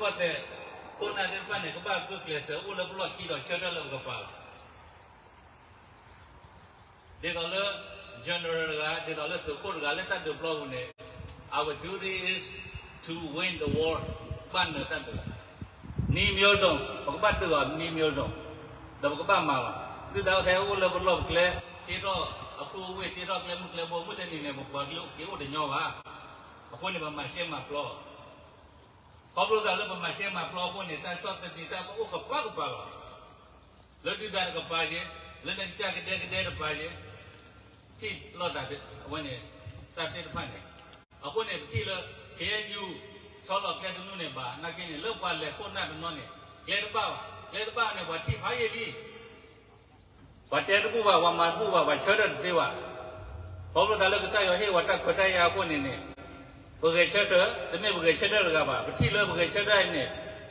ကီၢ်စဲၣ်ခိၣ်နၢ်သ့ၣ်တဖၣ်န့ၣ် ကဘၣ်ဂုာ်ကျဲးစၢးအိၣ်လၢပလီၢ်ခံဒီးဆၢထၢၣ်လၢပကပၤလီၤ. ဒ်သိးလၢ general တဂၤ ဒ်သိးလၢသုးခိၣ်တဂၤလၢတၢ်ဒုးပျီပူၤန့ၣ် our duty is to win the war ဘၣ်နၢၤတၢ်ဒုး နည်းမျိုးစုံ ပကဘၣ်ဒုးအီၤ နည်းမျိုးစုံ ဒီးပကဘၣ်မၤလီၤ. ဒုၣ်ဒါဟဲအိၣ်လၢပလီၢ်ပကျဲ တ့ထီၣ်အခူအဝ့ၢ် တ့ထီၣ်ကျဲမုၢ်ကျဲဘိ မုၢ်တနံၤန့ၣ် ပပှၤကလုာ်က့ၤအိၣ်တညီဘၣ်. အဃိန့ၣ် ပမၤရှဲမၤပျီ ခီဖျိသးလၢပမၤရှဲမၤပျီအဃိန့ၣ် တၢ်ဆီၣ်သနံးတၢ်အိၣ်ကပၤကပၤလီၤ. လၢဒုၣ်ဒါတကပၤက့ၤ, လၢနကစၢ်ကဒဲကဒဲတပၤက့ၤ, ထံၣ်လိာ်သးအဝဲန့ၣ် တၢ်သ့ၣ်တဖၣ်န့ၣ်, အဃိန့ၣ် ပထံၣ်လၢ ခ့ၣ်အဲၣ်ယူၣ် ဆီလီၤကျဲတနူန့ၣ်ဘၣ်, နာ်က့န့ၣ် လၢပှၤလဲၤခိၣ်နၢ်တနီၤန့ၣ် ကျဲတဘၣ်ဘၣ်, ကျဲတဘၣ်န့ၣ် ပှၤထံၣ်ဖးယံာ်လံ ပှၤတဲတဘူၣ်ဘၣ်, ပှၤမၤတဘူၣ်ဘၣ်, ပှၤဆၢထၢၣ်တသ့ဘၣ်. ခီဖျိသးလၢကစၢ်ယွၤဟ့ၣ်ဝဲတၢ်ခွဲးတၢ်ယာ်အဃိန့ၣ်န့ၣ်, ပဂဲၤဆၢထၢၣ်, တမ့ၢ်ပဂဲၤဆၢထၢၣ်တဂၤဘၣ်. ပထံၣ်လၢပဂဲၤဆၢထၢၣ်အံၤန့ၣ်,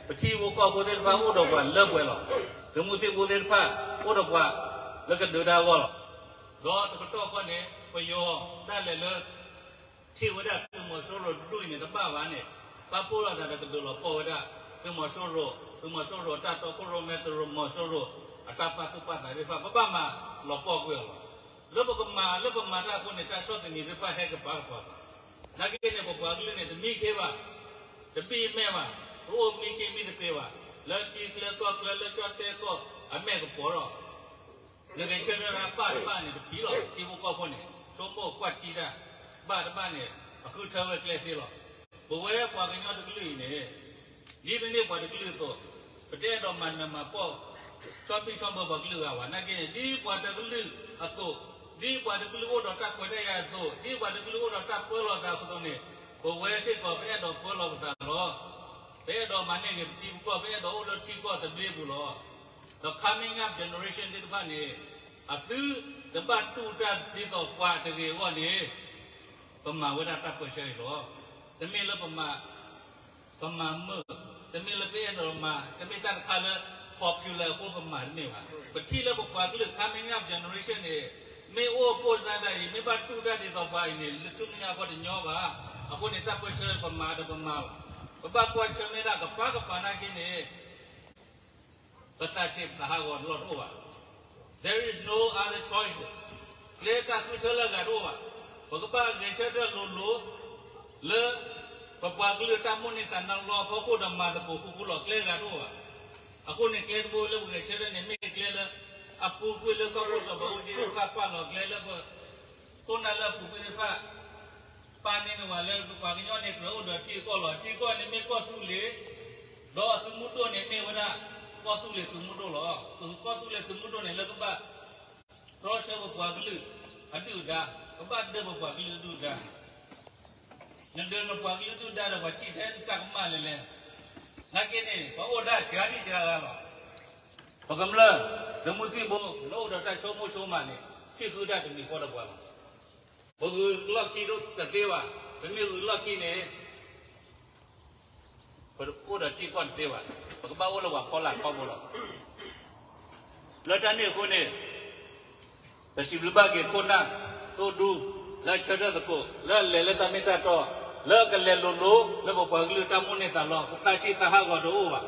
ပထံဖိကီၢ်ဖိသ့ၣ်တဖၣ်အိၣ်ဒီးပှၤလၢပှဲၤလီၤ. သုးမုၢ်သံၣ်ဘိသ့ၣ်တဖၣ်အိၣ်ဒီးပှၤလၢကဒုးတၢ်အဂီၢ်လီၤ. ဒီးတကတီၢ်ဃီန့ၣ် ပယီၤဒၣ်လဲာ်လၢ ထံၣ်ဝဲဒၣ်သုးမီၤစိရိၤတဒူၣ်အံၤန့ၣ် တဘၣ်ဘၣ်န့ၣ်, ပာ်ဖှိၣ်လိာ်သးဒီးကဒုးလီၤပှီၢ်ဝဲဒၣ် သုးမီၤစိရိၤ, သုးမီၤစိရိၤအတၢ်တီခိၣ်ရိၣ်မဲ သုးမီၤစိရိၤအတၢ်ပာ်သူၣ်ပာ်သးသ့ၣ်တဖၣ် ပဘၣ်မၤလီၤပှီၢ်ကွံာ်အီၤလီၤ. လၢပကမၤ လၢပမၤတၢ်အဃိန့ၣ် တၢ်ဆီၣ်သနံးသ့ၣ်တဖၣ်ဟဲကပၤကပၤလီၤ. နာ်က့န့ၣ် ပပှၤကလုာ်န့ၣ် တမံခ့ဘၣ်, တဘံၣ်မဲာ်ဘၣ်, ပအိၣ်မံခ့မံသပ့ၤဘၣ်, လၢထံချၢကီၢ်ချၢ လၢကၠီၣ်တဲၣ်ကီၢ်အမဲာ်ကပီၤထီၣ် နဂဲၤဆၢထၢၣ်တၢ်ဘၣ်တဘၣ်န့ၣ် ပထံၣ်လီၤ. ထံဖိကီၢ်ဖိန့ၣ် ဆိကမိၣ်ကွၢ်ထံတၢ်, ဘၣ်တဘၣ်န့ၣ် အဃုထၢဝဲကျဲသ့လီၤ. ပဝဲပှၤကညီတကလုာ်အံၤန့ၣ်, ဒ်ပမ့ၢ်ပှၤတကလုာ်အသိး, ပတအဲၣ်ဒိးမၤနၢၤမၤပီၢ် ဆီၣ်ဘံၣ်ဆီၣ်ဘၢပှၤကလုာ်အဂၤဘၣ်. နာ်က့န့ၣ် ဒ်ပှၤတကလုာ်အသိး, ဒ်ပှၤတကလုာ်အိၣ်ဒီးတၢ်ခွဲးတၢ်ယာ်အသိး, ဒ်ပှၤတကလုာ်အိၣ်ဒီးတၢ်ပၢလီၤသးအသိးန့ၣ်, ပဝဲစ့ၢ်ကီး ပအဲၣ်ဒိးပၢလီၤပသးလီၤ. ပအဲၣ်ဒိးမၤန့ၢ်ဂ့ၤပထံပကီၢ်, ပအဲၣ်ဒိးအိၣ်လၢထံကီၢ်သဘျ့ပူၤလီၤ. ဒီး coming up generation သ့ၣ်တဖၣ်န့ၣ်, အသုတဘၣ်တူၢ်တၢ်ဒ်သိးပှၤတဂ့ၤအဂီၢ်န့ၣ်, ပမၤဝဲဒၣ်တၢ်ပၢဆှၢအံၤလီၤ. တမ့ၢ်လၢပမၤ, ပမၤမုာ်, တမ့ၢ်လၢပအဲၣ်ဒိးမၤ, တမ့ၢ်တၢ်တခါလၢ popular အဃိပမၤတမ့ၢ်ဘၣ်. ပထံၣ်လၢပပှၤကလုာ် coming up generation န့ၣ်, မ့ၢ်အိၣ်ပိၢ်စါဒၣ်အံၤ, မ့ၢ်ဘၣ်တူၢ်တၢ်ဒ်သိးပှၤအံၤန့ၣ် လၢဆူမဲာ်ညါဃီတညီဘၣ်. အဃိန့ၣ် တၢ်ပၢဆှၢပမၤဒီးပမၤလီၤ. ပဘၣ်ကွၢ်ဆၢၣ်မဲာ်ဒၣ်ကပၤကပၤနာ်က့န့ၣ် ပသးဆံးသးဟးဂီၤတလီၢ်တအိၣ်ဘၣ်. There is no other choices. ကျဲတၢ်ဃုထၢလၢအဂၤတအိၣ်ဘၣ်. ပကဘၣ်ဂဲၤဆၢထၢၣ်လိၤလိၤ လၢပပှၤကလုာ်တၢ်မိၣ်န့ၢ်သးနီလီၤအဖီခိၣ်ဒီးမၤသကိးဃူဃူလီၤ ကျဲအဂၤတအိၣ်ဘၣ်. အဃိန့ၣ် ကျဲတဘိလၢပဂဲၤဆၢထၢၣ်န့ၣ် မ့ၢ်ကျဲလၢ အပူၤကွံာ်လၢကီၢ်ခိၣ်စီၤဘၣ်အူကၠံသ့ၣ်တဖၣ်ပာ်လီၤကျဲလၢပ ခိၣ်နၢ်လၢအပူၤကွံာ်သ့ၣ်တဖၣ် ပာ်န့ၢ်န့ၢ်ဝဲလၢပပှၤကညီန့ၣ် ကြၢးအိၣ်ဒီးထံကီၢ်လီၤ. ထံကီၢ်န့ၣ်မ့ၢ်ကီၢ်သူလ့ၤ, ဒီးအသုးမုၢ်ဒိၣ်န့ၣ်မ့ၢ်ဝဲဒၣ် ကီၢ်သူလ့ၤသုးမုၢ်ဒိၣ်လီၤ. ကီၢ်သူလ့ၤသုးမုၢ်ဒိၣ်န့ၣ် လၢကဘၣ်တြီဆၢပပှၤကလုာ်အဒုၣ်အဒါ, ကဘၣ်ဒၢပပှၤကလုာ်အဒုၣ်အဒါ. နဒၢနပှၤကလုာ်ဒုၣ်ဒါဒီးပှၤထံၣ်ထဲတၢ်ကမၣ်လဲၣ်လဲၣ်. နာ်က့န့ၣ် ပှၤအိၣ်ဒၣ်စှၤဒံစှၤဂၤလီၤ. ပကမျၢၢ် သုးမုၢ်သံၣ်ဘိ လၢအိၣ်ဒီးတၢ်ဆိကမိၣ်ဆိကမးန့ၣ် ထံၣ်ဃုတၢ်တမံၤဃီဒီးပှၤလီၤ. ပဂုာ်လီၢ်ခံတသ့ဘၣ်. ပမ့ၢ်ဂုာ်လီၢ်ခံန့ၣ် ပအိၣ်ဒီးထံကီၢ်တသ့ဘၣ်. ပကဘၣ်အိၣ်လၢပှၤဖီလာ်ခီဘိလီၤ. လၢတၢ်န့ၣ်အဃိန့ၣ် ပစံးဘျုးဘၣ်က့ၤခိၣ်နၢ်သိၣ်ဒူ လၢအဆၢထၢၣ်သကိး လၢအလဲၤလၢတၢ်မ့ၢ်တၢ်တီ, လၢအကလဲၤလိၤလိၤ လၢပပှၤကလုာ်တၢ်မိၣ်န့ၢ်သးလီၤ. ပသးဆံးသးဟးဂီၤတအိၣ်ဘၣ်.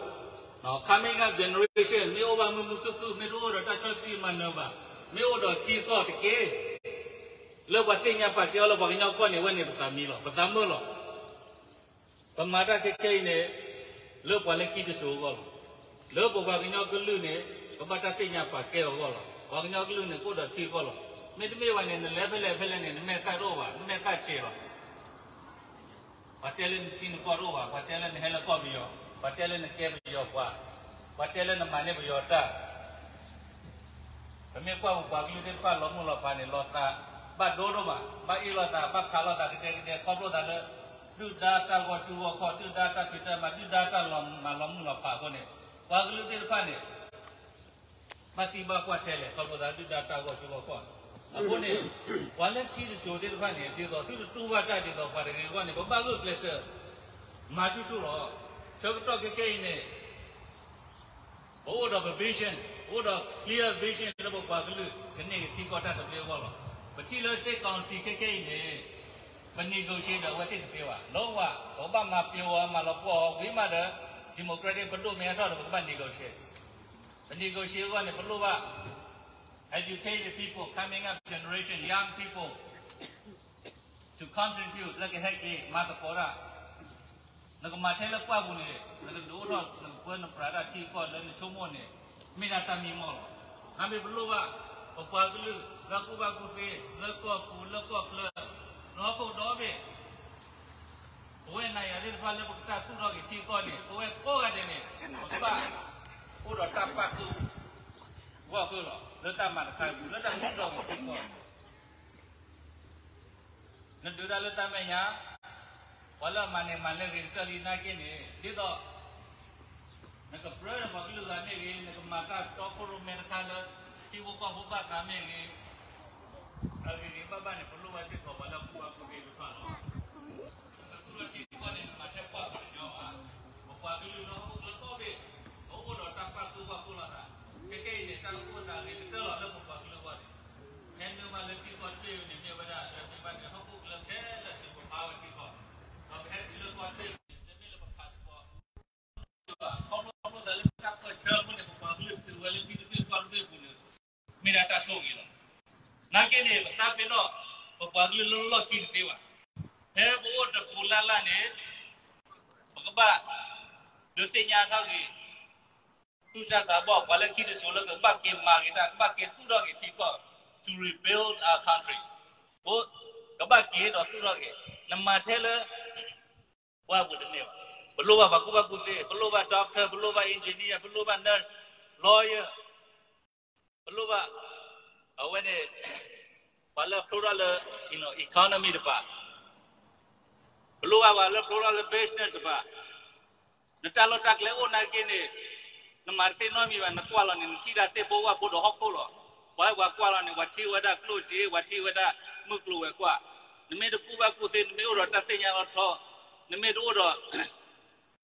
Coming up generation မ့ၢ်အိၣ်ဘၣ်မုာ်မုာ်ခုၣ်ခုၣ် မ့ၢ်တအိၣ်ဒီးတၢ်ဆီၣ်တံၢ်မၤနၢၤဘၣ်, မ့ၢ်အိၣ်ဒီးထံကီၢ်တက့ၢ် လၢပှၤသ့ၣ်ညါပာ်ကဲအီၤလၢပှၤကညီကီၢ်န့ၣ် အဝဲန့ၣ်ပသးမံလီၤ, ပသးမုာ်လီၤ. ပမၤတၢ်ခဲခဲအံၤန့ၣ် လၢပှၤလၢခံတစိၤအဂီၢ်လီၤ. လၢပပှၤကညီကလုာ်န့ၣ် ကဘၣ်တၢ်သ့ၣ်ညါပာ်ကဲအီၤအဂီၢ်လီၤ. ပှၤကညီကလုာ်န့ၣ် ကအိၣ်ဒီးထံအကီၢ်လီၤ. မ့တမ့ၢ်ဘၣ်န့ၣ် နလဲၤဖဲလဲၣ်ဖဲလဲၣ်န့ၣ် နမဲာ်သၣ်တအိၣ်ဘၣ်, နမဲာ်သၣ်ဆံးလီၤ. ပှၤတဲလၢနထံနကီၢ်တအိၣ်ဘၣ်, ပှၤတဲလၢနဟဲလၢကီၢ်ပယီၤ, ပှၤတဲလၢနကဲပယီၤပှၤ, ပှၤတဲလၢနမၤန့ၢ်ပယီၤတၢ် ပမ့ၢ်ကွၢ်ပပှၤကလုာ်သ့ၣ်တဖၣ်လီၤမုၢ်လီၤဖးန့ၣ် လီၤသးဘၣ်ဒိဒိၣ်မး, ဘၣ်အ့ၣ်လိာ်သး, ဘၣ်ခးလိာ်သးကဒဲကဒဲ ခီဖျိသးလၢ ဒုၣ်ဒါတၢ်ဂီၤထူဂီၤကီၢ်, ဒုၣ်ဒါတၢ်ဖံးတၢ်မၤ, ဒုၣ်ဒါတၢ်လီၤမုၢ်လီၤဖးအဃိန့ၣ်, ပှၤကလုာ်သ့ၣ်တဖၣ်န့ၣ် ဘၣ်သံဘၣ်ပှၢ်ထဲလဲၣ်, ခီဖျိသးဒုၣ်ဒါတၢ်ဂီၤထူဂီၤကီၢ်. အဃိန့ၣ် ပှၤလၢခံတစိၤသ့ၣ်တဖၣ်န့ၣ် ဒ်သိးသုတတူၢ်ဘၣ်တၢ်ဒ်သိးပှၤတဂ့ၤအဂီၢ်န့ၣ် ပဘၣ်ဂုာ်ကျဲးစၢး မၤဆူၣ်ဆူၣ်လီၤ. ဆၢကတီၢ်ခဲခဲအံၤန့ၣ် ပအိၣ်ဒီးပ vision, ပအိၣ်ဒီး clear vision လၢပပှၤကလုာ်ကန့ၢ်က့ၤထံကီၢ်တၢ်သဘျ့အဂီၢ်လီၤ. ပထံၣ်လၢ စစ်ကောင်စီ ခဲခဲအံၤန့ၣ် ပ negotiate ဒီးအဝဲသ့ၣ်တသ့ဘၣ်. လီၤဝဲ ပဘၣ်မၤပျီဝဲ မၤလီၤပှီၢ်ဝံၤမးဒီး democratic ပဒိၣ်မ့ၢ်ဟဲထီၣ်ဒီး ပကဘၣ် negotiate, ပ negotiate အဂီၢ်န့ၣ် ပလိၣ်ဘၣ် educated people, coming up generation, young people to contribute လၢကဟဲက့ၤမၤသကိးတၢ်, နကမၤထဲလၢပှၢ်ပူၤန့ၣ် နကဒုးအိၣ်ထီၣ် နကပၢနပြးတၢ်ထံကီၢ်လၢနဆိကမိၣ်န့ၣ် မ့ၢ်ဒၣ်တၢ်မံမီၢ်လီၤ. အမ့ၢ်ပလိၣ်ဘၣ် ပပှၤကလုာ်လၢကူၣ်ဘၣ်ကူၣ်သ့ လၢကီၢ်ပူၤလၢကီၢ်ချၢ လၢဟီၣ်ခိၣ်ဒီဘ့ၣ် ပဝဲနၤယၤသ့ၣ်တဖၣ်လၢပကတၢ်သူၣ်ထီၣ်က့ၤထံကီၢ်န့ၣ် ပဝဲကိးဂၤဒဲးန့ၣ် ပကဘၣ်အိၣ်ဒီးတၢ်ပာ်သူၣ်ဂီၢ်ဃုာ်လီၤ လၢတၢ်မၤတခါအပူၤ လၢတၢ်သူၣ်ထီၣ်က့ၤထံကီၢ် နဒုးတၢ်လၢတၢ်မဲာ်ညါ, ပှၤလၢအမၤန့ၣ်မၤလၢအဂ့ၤကတၢၢ်လံနာ်က့န့ၣ် ဒ်သိး နကပြၢနပှၤကလုာ်ဂၤမ့ၢ်ဂ့ၤ, နကမၤတၢ်တီခိၣ်ရိၣ်မဲတခါလၢ ထံဖိကီၢ်ဖိဘၣ်သးမ့ၢ်ဂ့ၤ, အဂ့ၤဂ့ၤဘၣ်ဘၣ်န့ၣ် ပလိၣ်ဘၣ်စ့ၢ်ကီးပှၤလၢအကူၣ်ဘၣ်ကူၣ်သ့တဖၣ်လီၤ. နကသူၣ်ထီၣ်ထံကီၢ်န့ၣ် နမၤထဲပှၢ်ပူၤတညီဘၣ်. ပပှၤကလုာ်လၢဟီၣ်ခိၣ်ချၢဒီဘ့ၣ် ပအိၣ်ဒီးတၢ်ပာ်သူၣ်ပာ်သး, ခဲကနံၣ်အံၤန့ၣ် တၢ်ကအိၣ်သးဂ့ၤကတၢၢ်လီၤလၢပပှၤကလုာ်အဂီၢ်န့ၣ်, ဟဲနုာ်မးလၢထံကီၢ်တဘ့ၣ်န့ၣ် မ့ၢ်ဝဲဒၣ်လၢမ့ၢ်ဘၣ်န့ၣ် ဟီၣ်ခိၣ်ချၢခဲလၢာ်စ့ၢ်ကီးပာ်ဝဲထံကီၢ်, ဒီးပဟဲတုၤလၢကီၢ်တဘ့ၣ်န့ၣ် တမ့ၢ်လၢပ passport ခီဖျိသးလၢတၢ်ပၢၢ်ဆၢအဃိန့ၣ် ပပှၤကလုာ်တုၤဝဲလၢထံတဘ့ၣ်ကီၢ်တဘ့ၣ်အပူၤန့ၣ် မ့ၢ်ဒၣ်တၢ်ဆိၣ်ဂ့ၤလီၤ. နာ်က့န့ၣ် ပသးပ့ၤနီၣ် ပပှၤကလုာ်လၢလီၢ်ခံတသ့ဘၣ်. ဖဲပအိၣ်တပူၤလၢ်လၢ်န့ၣ် ပကဘၣ် ဒုးသ့ၣ်ညါထီၣ်က့ၤ သူၣ်စၢ်သးဘီၣ် ပှၤလၢခံတစိၤလၢကဘၣ်က့ၤမၤက့ၤတၢ် ကဘၣ်က့ၤသူၣ်ထီၣ်က့ၤထံကီၢ် to rebuild our country, ကဘၣ်က့ၤဒီးသူၣ်ထီၣ်က့ၤ, နမၤထဲလၢ ပှၢ်ပူၤတန့ၢ်ဘၣ်. ပလိၣ်ဘၣ်ပှၤကူၣ်ဘၣ်ကူၣ်သ့, ပလိၣ်ဘၣ် doctor, ပလိၣ်ဘၣ် engineer, ပလိၣ်ဘၣ် nurse, lawyer, ပလိၣ်ဘၣ် အဝဲန့ၣ် ပှၤလၢဖျိထီၣ်လၢ economy တပၤ, ပလိၣ်ဘၣ်ပှၤလၢဖျိထီၣ်လၢ business တပၤ, နတၢ်လီၢ်တၢ်ကျဲအိၣ်နာ်က့န့ၣ် နမၤတသ့နီတမံၤဘၣ်, နကွၢ်လီၤန့ၣ် နထံၣ်ဒၣ်သ့ၣ်ဖိဝၣ်ဖိဒီးဟီၣ်ခိၣ်လီၤ. ပှၤဟဲပှၤကွၢ်လီၤန့ၣ် ပှၤထံၣ်ဝဲဒၣ်ကျိၣ်စ့, ပှၤထံၣ်ဝဲဒၣ်မုၢ်ကျိၤဝဲၤကွာ်, နမ့ၢ်တကူၣ်ဘၣ်ကူၣ်သ့, နမ့ၢ်အိၣ်ဒီးတၢ်သ့ၣ်ညါလီၤထီ, နမ့ၢ်တအိၣ်ဒီး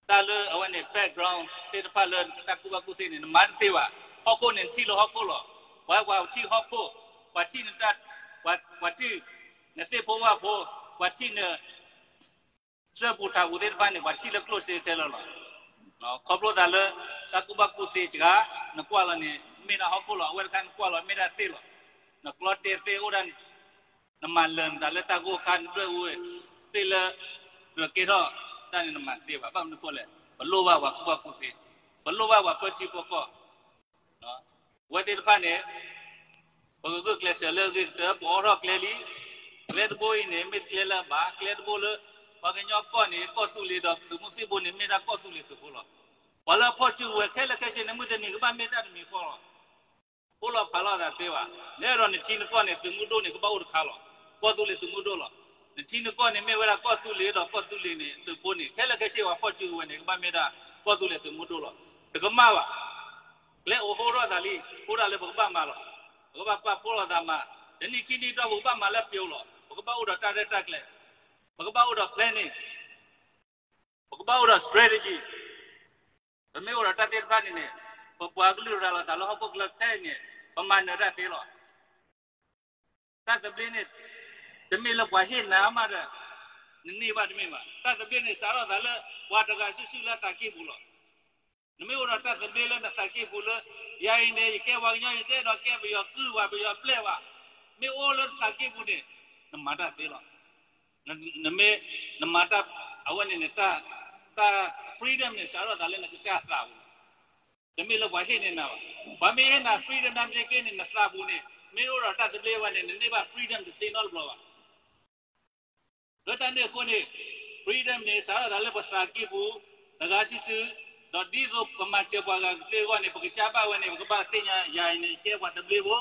တၢ်လၢအဝဲန့ၣ် background သ့ၣ်တဖၣ်လၢတၢ်ကူၣ်ဘၣ်ကူၣ်သ့န့ၣ် နမၤတသ့ဘၣ်. ဟီၣ်ခိၣ်န့ၣ် နထံၣ်လၢဟီၣ်ခိၣ်လီၤ. ပှၤဟဲပှၤထံၣ်ဟီၣ်ခိၣ်, ပှၤထံၣ်နတၢ်, ပှၤထံၣ်နသ့ၣ်ဖိဝၣ်ဖိ, ပှၤထံၣ်န စၢပူၤထးပူၤသ့ၣ်တဖၣ်န့ၣ် ပှၤထံၣ်လၢကျိၣ်စ့ခဲလၢာ်လီၤ. ခီဖျိသးလၢ တၢ်ကူၣ်ဘၣ်ကူၣ်သ့တဂၤ နကွၢ်လီၤန့ၣ် မ့ၢ်ဒၣ်ဟီၣ်ခိၣ်လီၤ. အဝဲတခါနကွၢ်လီၤမ့ၢ်ဒၣ်သ့ၣ်လီၤ. နကျီတဲသ့ၣ်အိၣ်ဒၣ်န့ၣ် နမၤလၢာ်နသးလၢတၢ်ဂိၢ်ခါ နဒွဲၣ်အူဝဲသ့ၣ်လၢ ဒွဲၣ်ကဲထီၣ်တၢ်န့ၣ် နမၤတသ့ဘၣ်. ဘၣ်မနုၤအဃိလဲၣ်, ပလိၣ်ဘၣ်ပှၤကူၣ်ဘၣ်ကူၣ်သ့, ပလိၣ်ဘၣ်ပှၤပၢထံပၢကီၢ် အဝဲသ့ၣ်တဖၣ်န့ၣ် ပကဂုာ်ကျဲးစၢးလၢအဂ့ၤကတၢၢ် ပအိးထီၣ်ကျဲလံ. ကျဲတဘိအံၤန့ၣ် မ့ၢ်ကျဲလၢအဘၣ်, ကျဲတဘိလၢ ပှၤကညီကီၢ်န့ၣ် ကီၢ်သူလ့ၤဒီးသုးမုၢ်သံၣ်ဘိန့ၣ် မ့ၢ်ဒၣ်ကီၢ်သူလ့ၤသုးဖိလီၤ. ပှၤလၢအဖီၣ်စုကဝဲၤခဲလၢာ်ခဲဆ့န့ၣ် မုၢ်တနံၤကဘၣ်မ့ၢ်တၢ်တမံၤဃီလီၤ. အိၣ်လီၤဖးလီၤသးသ့ဘၣ်. နအဲၣ်ဒိးနထံနကီၢ်န့ၣ် သုးမုၢ်ဒိၣ်န့ၣ် ကဘၣ်အိၣ်တခါလီၤ. ကီၢ်သူလ့ၤသုးမုၢ်ဒိၣ်လီၤ. နထံနကီၢ်န့ၣ် မ့ၢ်ဝဲဒၣ်ကီၢ်သူလ့ၤဒီးကီၢ်သူလ့ၤန့ၣ် သုးဖိန့ၣ် ခဲလၢာ်ခဲဆ့ပှၤဖီၣ်စုကဝဲၤန့ၣ် ကဘၣ်မ့ၢ်ဒၣ်ကီၢ်သူလ့ၤသုးမုၢ်ဒိၣ်လီၤ. တကမၣ်ဘၣ်. ကျဲအိးထီၣ်သးလံ, အိၣ်ဒၣ်လၢပကဘၣ်မၤလီၤ. ပကဘၣ်ပာ်ဖှိၣ်လိာ်သးမၤ, တနံၣ်ခံနံၣ်ဒီးပကဘၣ်မၤလၢပျိလီၤ. ပကဘၣ်အိၣ်ဒီးတၢ်ရဲၣ်တၢ်ကျဲၤ, ပကဘၣ်အိၣ်ဒီး planning, ပကဘၣ်အိၣ်ဒီး strategy, ပမ့ၢ်အိၣ်ဒီးတၢ်သ့ၣ်တဖၣ်န့ၣ်န့ၣ် ပပှၤကလုာ်ရၤလီၤသးလၢဟီၣ်ခိၣ်ချၢခဲအံၤန့ၣ် ပမၤနၢၤတၢ်သ့လီၤ. တၢ်သဘျ့န့ၣ် တမ့ၢ်လၢပှၤဟ့ၣ်နၤမးဒီး နန့ၢ်ဘၣ်တမ့ၢ်ဘၣ်. တၢ်သဘျ့န့ၣ် စးထီၣ်သးလၢ ပှၤတဂၤစုာ်စုာ်လၢအသးကံၢ်ပူၤလီၤ. နမ့ၢ်အိၣ်ဒီးတၢ်သဘျ့လၢနသးကံၢ်ပူၤလၢ ယၤအံၤန့ၣ် ယကဲပှၤကညီ ယတအဲၣ်ဒိးကဲပယီၤကုၢ်ဘၣ် ပယီၤပျဲၢ်ဘၣ်, မ့ၢ်အိၣ်လၢနသးကံၢ်ပူၤန့ၣ် နမၤတၢ်သ့လီၤ. နမ့ၢ် နမၤတၢ် အဝဲန့ၣ်န့ၣ် တၢ် freedom န့ၣ် စးထီၣ်သးလၢနကစၢ်သးပူၤလီၤ. တမ့ၢ်လၢပှၤဟ့ၣ်န့ၢ်နၤဘၣ်. ပှၤမ့ၢ်ဟ့ၣ်နၤ freedom နာ်က့န့ၣ် နသးပူၤန့ၣ် မ့ၢ်အိၣ်ဒီးတၢ်သဘျ့ဝဲန့ၣ် နန့ၢ်ဘၣ် freedom တသ့နီတဘျီဘၣ်. လၢတၢ်န့ၣ်အဃိန့ၣ် freedom န့ၣ် စးထီၣ်သးလၢပသးကံၢ်ပူၤ တဂၤစုာ်စုာ်, ဒီးဒ်သိးပမၤစၢၤပှၤဂၤကသ့အဂီၢ်န့ၣ် ပကစၢ်ဘၣ်ဝဲန့ၣ် ပကဘၣ်သ့ၣ်ညါ ယၤအံၤန့ၣ် ယကဲပှၤသဘျ့ဖိ,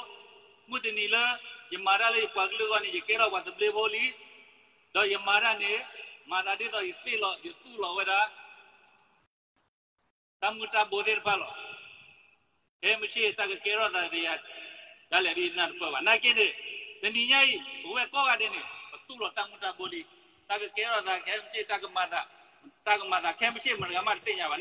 မုၢ်တနံၤလၢ ယမၤတၢ်လၢယပှၤကလုာ်အဂီၢ်န့ၣ် ယကဲထီၣ်ပှၤသဘျ့ဖိလံ, ဒီးယမၤတၢ်န့ၣ် မၤသးဒ်သိးယသ့ၣ်လီၤ ယသူၣ်လီၤဝဲဒၣ် တၢ်မူၤတၢ်ဘိသ့ၣ်တဖၣ်လီၤ. ခဲမုၢ်ဆ့ၣ်တၢ်ကကဲထီၣ်သးဒီးယၤ ဒၣ်လဲာ်ဒ်နၢ်တပၢၢ်ဘၣ်. နာ်က့န့ၣ် တနံၤညါအံၤ ပဝဲကိးဂၤဒဲးန့ၣ် ပသူၣ်လီၤတၢ်မူၤတၢ်ဘိလံ. တၢ်ကကဲထီၣ်သးခဲမုၢ်ဆ့ၣ် တၢ်ကမၤသး တၢ်ကမၤသးခဲမုၢ်ဆ့ၣ် မတၤဂၤမးတသ့ၣ်ညါဘၣ်.